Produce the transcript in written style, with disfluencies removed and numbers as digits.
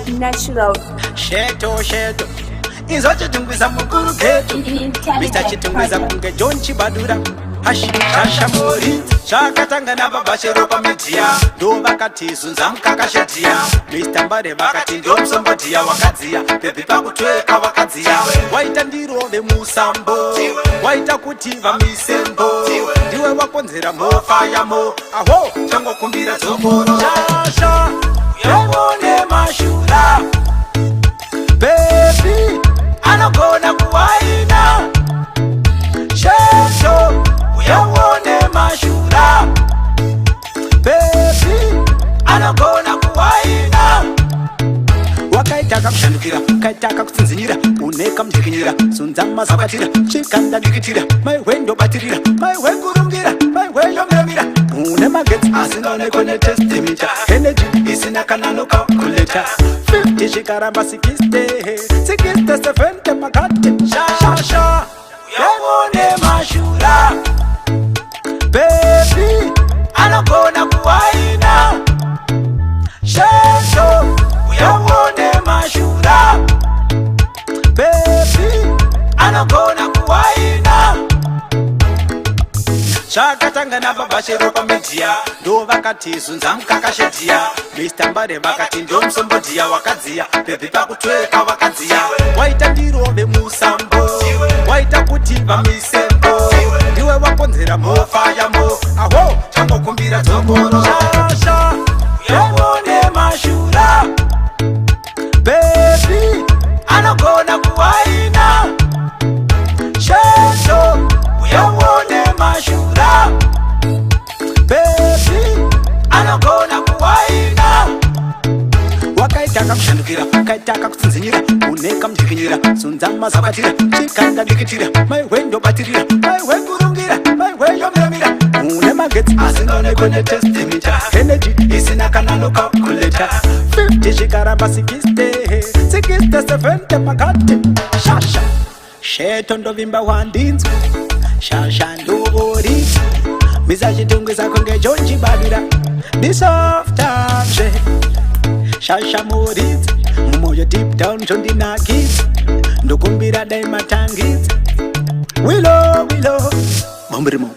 Natural. Sheto sheto inzwa Chitungwiza mukuru geto Mr Intelligent Chitungwiza project. kunge John Chibadura. Hashi shasha mori zvakatanga nababa Shero pamedia, ndo vakati zunza mukakashedhiya. Mr Mbare vakati ndo musombodhiya wakadziya, baby pakutweka wakadziya. Waita ndirove musambo, waita kuti vamisembo, ndiwe wakonzera mofayamo aho changokumbira dzokoro. Shasha yawone mashura, baby anogona kuwaina. Sheto uyawone mashura, baby anogona kuwaina. Wakaita kakushandukira, kaita kakutsinzinyira, une kamujikinyira, zunza mazabatira, chikanda dikitira, maihwe ndobatirira, maihwe kurungira, maihwe yomiramira. Une magetsi asinaonekwa netest meter, energy isina kana nocalculator. 50 zvikaramba 60, 60, 70 makati. Shasha uyawone mashura, baby anogona kuwaina. Sheto uyawone mashura, baby anogona kuwaina. Zvakatanga nababa Shero pamedia, ndo vakati zunza mukakashedhiya. Mr Mbare vakati ndo musombodhiya wakadziya, baby pakutweka wakadziya. Waita ndirove musambo, waita kuti vamisembo, ndiwe wakonzera mofayamo aho changokumbira dzokoro. Shasha uyawone mashura, baby anogona kuwaina. Sheto uyawone mashura, baby anogona kuwaina. Wakaita kakushandukira, kaita kakutsinzinyira, une kamujikinyira, zunza mazabatira, chikanda dikitira, maihwe ndobatirira, maihwe kurungira, maihwe yomiramira. Une magetsi asingaonekwe netest meter, energy isina kana nocalculator. 50 zvikaramba 60, 60, 70 makati. Shasha sheto ndovimba wandinzwa, shasha ndovoridza misa Chitungwiza kunge John Chibadura ndisoftazve. Shasha muridzi mumwoyo, deep down zvondinakidza, ndokumbira dai matangidza wilo wilo mamurimo.